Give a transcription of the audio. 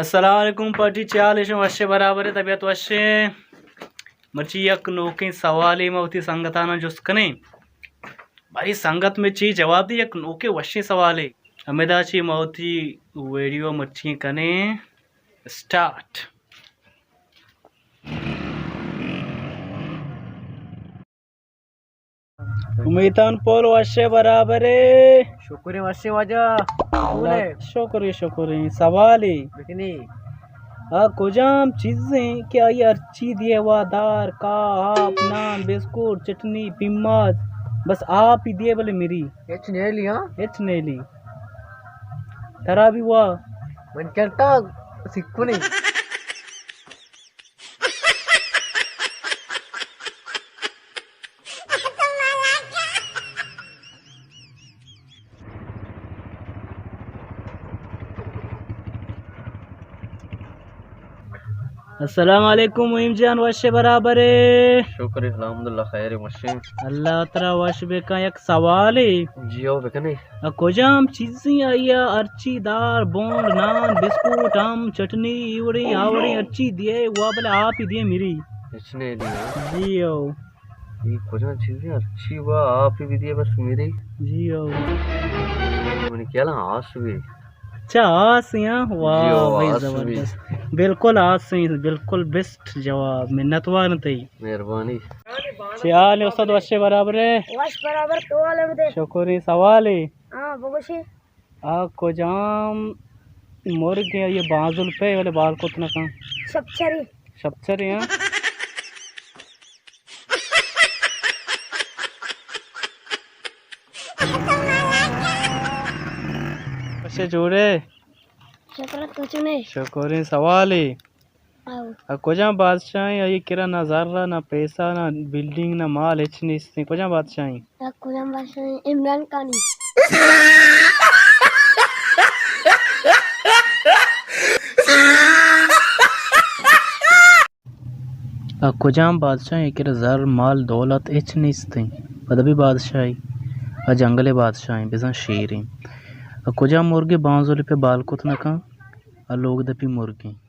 السلام علیکم پارٹی، چے حال اِش؟ وش ئے، برابر ئے، طبیعت وش اِنت؟ مرچی یک نوکیں سوالے ما وتی سنگتاناں جست کنیں۔ باری سنگت مئے چی جواب دی، یک نوکیں وشیں سوالے۔ ہمیدا چی ما وتی ویڈیو مرچی کنیں اسٹارٹ۔ امیتان پول، وش ئے، برابر ئے؟ شکر اِنت وش ئے واجہ۔ اللہ، شکر اِنت، شکر اِنت۔ سوالے بکنی۔ آ کجام چیز اِنت کہ آئی ہرچی دیئے وا، دار، کاہ، آپ، نان، بسکوٹ، چٹنی، پیماز، بس آپ ہی دیئے بلے مری؟ ہچ نیلی، ہاں؟ ہچ نیلی۔ ترا بھی وا؟ من چلتا سکھنے۔ السلام علیکم مہیم جان، وش ئے، برابر ئے؟ شکر الحمدللہ، خیر اِنت، وش اِنت۔ اللہ ترا وش بکن، یک سوالے۔ جی ہو، بکنے۔ آ کجام چیزے آئی ءَ ہرچی دار، بونڈ، نان، بسکوٹ، ہم، چٹنی، ایوڑیں آوڑیں ہرچی دیئے وا، بلے آپ ہی دیئے مری؟ ہچ نیلی، ہاں؟ جی ہو۔ اے کجام چیزے ہرچی وا آپ ہی بدیئے بس مری؟ جی ہو۔ منی خیال ءَ آس بی۔ اچھا، آس اِنت، ہاں؟ واہ، جی ہو، بھائی، آس بی۔ زبردست۔ بالکل آس اِنت، بالکل بیسٹ جواب، منت وار اِنت تئی۔ مہربانی۔ چے حال اِنت استاد، وش ئے، برابر ئے؟ وش برابر، تو حال اِنت؟ شکر اِنت۔ سوالے؟ ہاں، بگوشے۔ آ کجام مرگ اِنت، آئی ءَ بانزل پہ بلے بال کت نہ کن؟ شپچری۔ شپچری، ہاں۔ وش ئے، جوڑ ئے؟ شکر، تو چون ئے؟ شکر اِنت۔ سوالے؟ آؤ۔ آ کجام بادشاہ اِنت، آئی ءِ کرا نہ زر، نہ پیسہ، نہ بلڈنگ، نہ مال، ہچ نیست اِنت؟ کجام بادشاہ اِنت؟ آ کجام بادشاہ اِنت؟ عمران خانی۔ آ کجام بادشاہ اِنت، آئی ءِ کرا زر، مال، دولت ہچ نیست اِنت؟ پدا بھی بادشاہ اِنت، آ جنگل ءِ بادشاہ اِنت، بزاں شیر اِنت۔ آ کجام مرگے بانزل پہ بال کت نہ کن؟ آ لوگ دپی مرگ اِنت۔